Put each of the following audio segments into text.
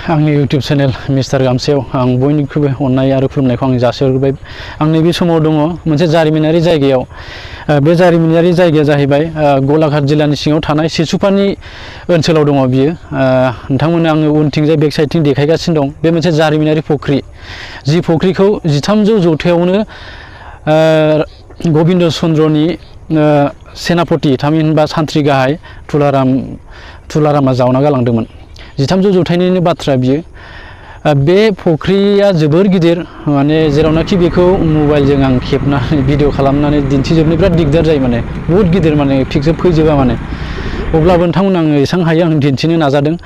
आंनि YouTube channel mister गामसेयाव आं बयनिख्रुइबो अननाय आरो खुलुमनायखौ आं जासिहरबाय। आं नैबे समाव दङ मोनसे जारिमिनारि जायगायाव। बे जारिमिनारि जायगाया जाहैबाय गलाघाट जिल्लानि सिङाव थानाय सिसुपानि ओनसोलाव दङ बियो। नोंथांमोननो आङो उनथिंजाय बेक साइडथिं देखायगासिनो दं। बे मोनसे जारिमिनारि फुख्रि, जि फुख्रिखौ 1300 जौथायावनो गबिन्द चन्द्रनि सेनापति थामहिनबा सान्थ्रि गाहाय तुलारामा जावना गालांदोंमोन। 1300 जौथाइनिनो बाथ्रा बियो। बे फुख्रिया जोबोर गिदिर, माने जेरावनाखि बेखौ मबाइलजों आं खेबनानै भिडिअ खालामनानै दिन्थिजोबनो बिराद दिगदार जायो, माने बहुत गिदिर, माने पिक्सार फैजोबा माने। अब्लाबो नोंथांमोन आङो एसेबां हायो आं दिन्थिनो नाजादों।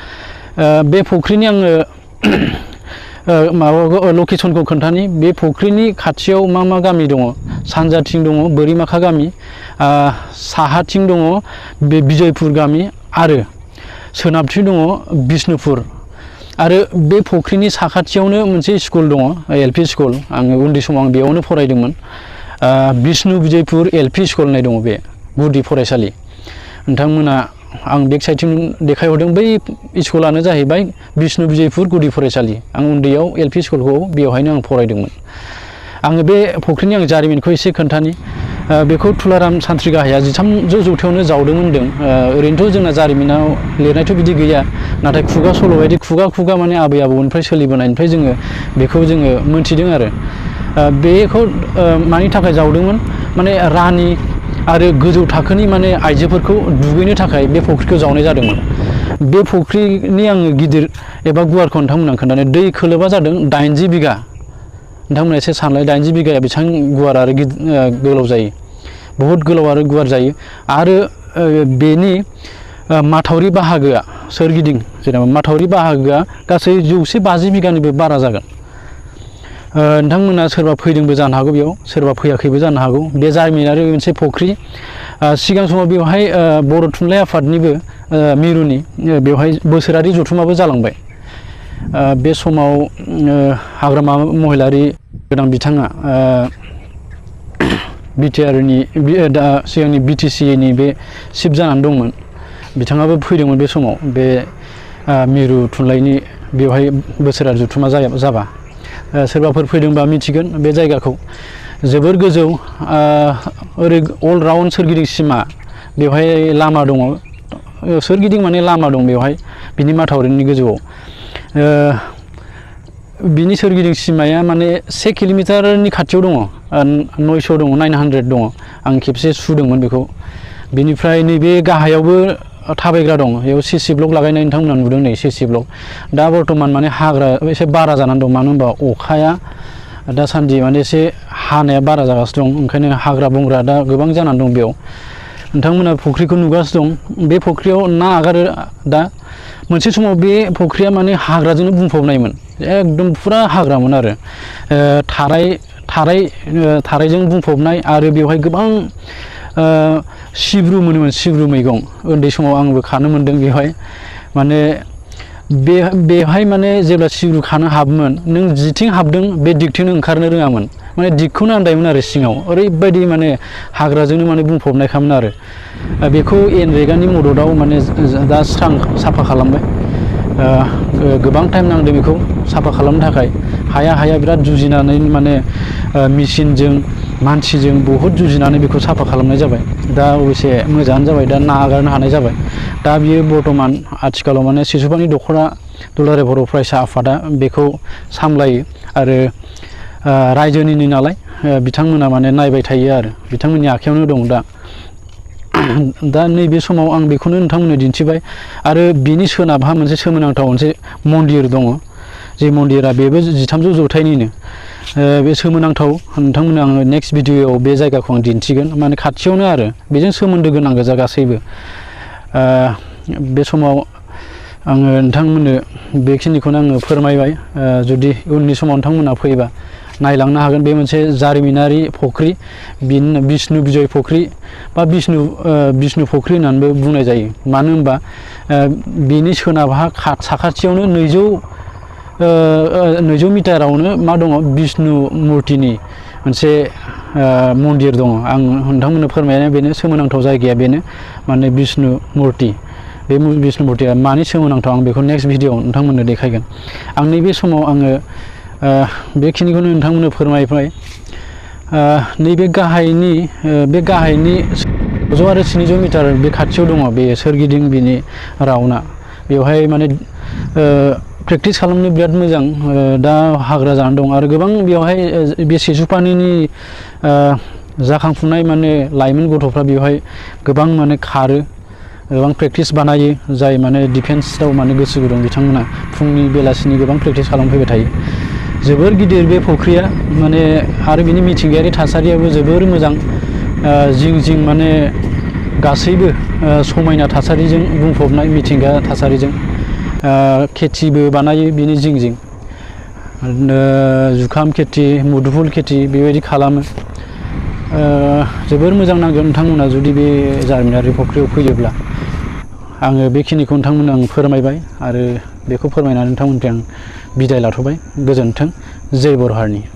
बे फुख्रिनि आङो माबाखौ लकेसनखौ खोन्थानि। बे फुख्रिनि खाथियाव मा मा गामि दङ? सानजाथिं दङ बोरिमाखा गामि, साहाथिं दङ बे बिजयपुर गामि, आरो सोनाबथिं दङ बिष्णुपुर। आरो बे फुख्रिनि साखाथियावनो मोनसे स्कुल दङ, एलपि स्कुल। आङो उन्दै समाव आं बेयावनो फरायदोंमोन। बिष्णु बिजयपुर एलपि स्कुल होननाय दङ, बे गुदि फरायसालि। नोंथांमोना आं बेक साइडथिं देखायहरदों, बै स्कुलानो जाहैबाय बिष्णु बिजयपुर गुदि फरायसालि। आं उन्दैयाव एलपि स्कुलखौ बेवहायनो आं फरायदोंमोन। आङो बे फुख्रिनि आं जारिमिनखौ एसे खोन्थानि। बेखौ तुलाराम सान्थ्रि गाहाया 1300 जौथायावनो जावदोंमोन होनदों। ओरैनोथ' जोंना जारिमिनाव लिरनायथ' बिदि गैया, नाथाय खुगा सल' बायदि खुगा खुगा माने आबै आबौनिफ्राय सोलिबोनायनिफ्राय जोङो बेखौ जोङो मोन्थिदों आरो। बेखौ मानि थाखाय जावदोंमोन, माने रानि आरो गोजौ थाखोनि माने आइजोफोरखौ दुगैनो थाखाय बे फुख्रिखौ जावनाय जादोंमोन। बे फुख्रिनि आङो गिदिर एबा गुवारखौ नोंथांमोननो खोन्थानो। दै खोलोबा जादों 80 बिगा। नोंथांमोना एसे सानलाय, 80 बिगाया बेसेबां गुवार आरो गोलाव जायो। बहुद गोलाव आरो गुवार जायो। आरो बेनि माथावरि बाहागोआ सोरगिदिं, जेनेबा माथावरि बाहागोआ गासै 150 बिगानिबो बारा जागोन। नोंथांमोना सोरबा फैदोंबो जानो हागौ, बेयाव सोरबा फैयाखैबो जानो हागौ। बे जारिमिनारि मोनसे फुख्रि। सिगां समाव बेवहाय बर' थुनलाइ आफादनिबो मिरुनि बेवहाय बोसोरारि जथुमाबो जालांबाय। बे समाव हाग्रामा महिलारि गोनां बिथाङा बिटिआरनि सिगांनि बिटिसिनि बे चिफ जानानै दंमोन। बिथाङाबो फैदोंमोन बे समाव, बे मिरु थुनलाइनि बेवहाय बोसोरारि जथुमा जाबा। सोरबाफोर फैदोंबा मिथिगोन बे जायगाखौ। जोबोर गोजौ, ओरै अल राउन्ड सोरगिदिं सिमा। बेवहाय लामा दङ, सोरगिदिं माने लामा दं बेवहाय, बिनि माथावरिनि गोजौआव। बिनि सोरगिदिं सिमाया माने 1 किल'मिटारनि खाथियाव दङ। 900 दङ, 900 दङ। आं खेबसे सुदोंमोन बेखौ। बिनिफ्राय नैबे गाहायावबो थाबायग्रा दं, बेयाव सिसि ब्लक लागायनाय नोंथांमोना नुदों, नै सिसि ब्लक। दा बर्थमान माने हाग्रा एसे बारा जानानै दं, मानो होनबा अखाया दासान्दि माने एसे हानाया बारा जागासिनो दं, ओंखायनो हाग्रा बंग्रा दा गोबां जानानै दं बेयाव। नोंथांमोना फुख्रिखौ नुगासिनो दं। बे फुख्रियाव ना आगारो दा। मोनसे समाव बे फुख्रिया माने हाग्राजोंनो बुंफबनायमोन, एकदम फुरा हाग्रामोन आरो। थारायजों बुंफबनाय, आरो बेवहाय गोबां सिब्रु मोनोमोन, सिब्रु मैगं। उन्दै समाव आंबो खानो मोन्दों बेवहाय। माने बेवहाय माने जेब्ला सिब्रु खानो हाबोमोन, नों जिथिं हाबदों बे दिगथिंनो ओंखारनो रोङामोन, माने दिगखौनो आन्दायोमोन आरो सिङाव। ओरैबायदि माने हाग्राजोंनो माने बुंफबनायखामोन आरो। बेखौ एनरेगानि मददाव माने दा साफा खालामबाय। गोबां टाइम नांदों बेखौ साफा खालामनो थाखाय। हाया बिराद जुजिनानै माने मेचिनजों मानसिजों बहुद जुजिनानै बेखौ साफा खालामनाय जाबाय। दा अबयसे मोजाङानो जाबाय, दा ना आगारनो हानाय जाबाय। दा बियो बर्थमान आथिखालाव माने सिसुपानि दख'रा दुलाराय बर' फरायसा आफादा बेखौ सामलायो, आरो रायजोनिनो नालाय बिथांमोना माने नायबाय थायो, आरो बिथांमोननि आखायावनो दं दा। दा नैबे समाव आं बेखौनो नोंथांमोननो दिन्थिबाय। आरो बिनि सोनाबहा मोनसे सोमोनांथाव मोनसे मन्दिर दङ, जे मन्दिरा बेबो 1300 जौथाइनिनो। बे सोमोनांथाव, नोंथांमोननो आङो नेक्स्ट भिडिअआव बे जायगाखौ आं दिन्थिगोन। माने खाथियावनो आरो बेजों सोमोन्दो गोनां गोजा गासैबो। बे समाव आङो नोंथांमोननो बेखिनिखौनो आङो फोरमायबाय। जुदि उननि समाव नोंथांमोना फैबा नायलांनो हागोन। बे मोनसे जारिमिनारि फुख्रि, बिष्णु बिजय फुख्रि बा बिष्णु फुख्रि होननानैबो बुंनाय जायो। मानो होनबा बिनि सोनाबहा साखाथियावनो 200 मिटारावनो मा दङ, बिष्णु मुर्तिनि मोनसे मन्दिर दङ। आं नोंथांमोननो फोरमायनाया बेनो, सोमोनांथाव जायगाया बेनो, माने बिष्णु मुर्ति बे बिष्णुपुरथिया मानि सोमोनांथाव आं बेखौ नेक्स्ट भिडिअ नोंथांमोननो देखायगोन। आं नैबे समाव आङो बेखिनिखौनो नोंथांमोननो फोरमायबाय। नैबे गाहायनि 100 आरो 700 मिटार बे खाथियाव दङ बे सोरगिदिं बिनि राउन्डआ। बेवहाय माने प्रेक्टिस खालामनो बिराद मोजां। दा हाग्रा जानानै दं आरो गोबां बेवहाय बे सेसुपानिनि जाखांफुनाय माने लाइमोन गथ'फ्रा बेवहाय गोबां माने खारो, गोबां प्रेक्टिस बानायो। जाय माने डिफेन्सआव माने गोसो गुदुं बिथांमोना फुंनि बेलासिनि गोबां प्रेक्टिस खालामफैबाय थायो। जोबोर गिदिर बे फुख्रिया माने आरो बिनि मिथिंगायारि थासारियाबो जोबोर मोजां। जिं जिं माने गासैबो समायना थासारिजों बुंफबनाय मिथिंगा थासारिजों खेथिबो बानायो बिनि जिं जिं। जुखाम खेथि, मुदुफुल खेथि बेबायदि खालामो। जोबोर मोजां नांगोन नोंथांमोना जुदि बे जारिमिनारि फुख्रियाव फैयोब्ला। आङो बेखिनिखौ नोंथांमोननो आं फोरमायबाय आरो बेखौ फोरमायनानै नोंथांमोननिफ्राय आं बिदाय लाथ'बाय। गोजोन्थों। जय बर' हारिनि।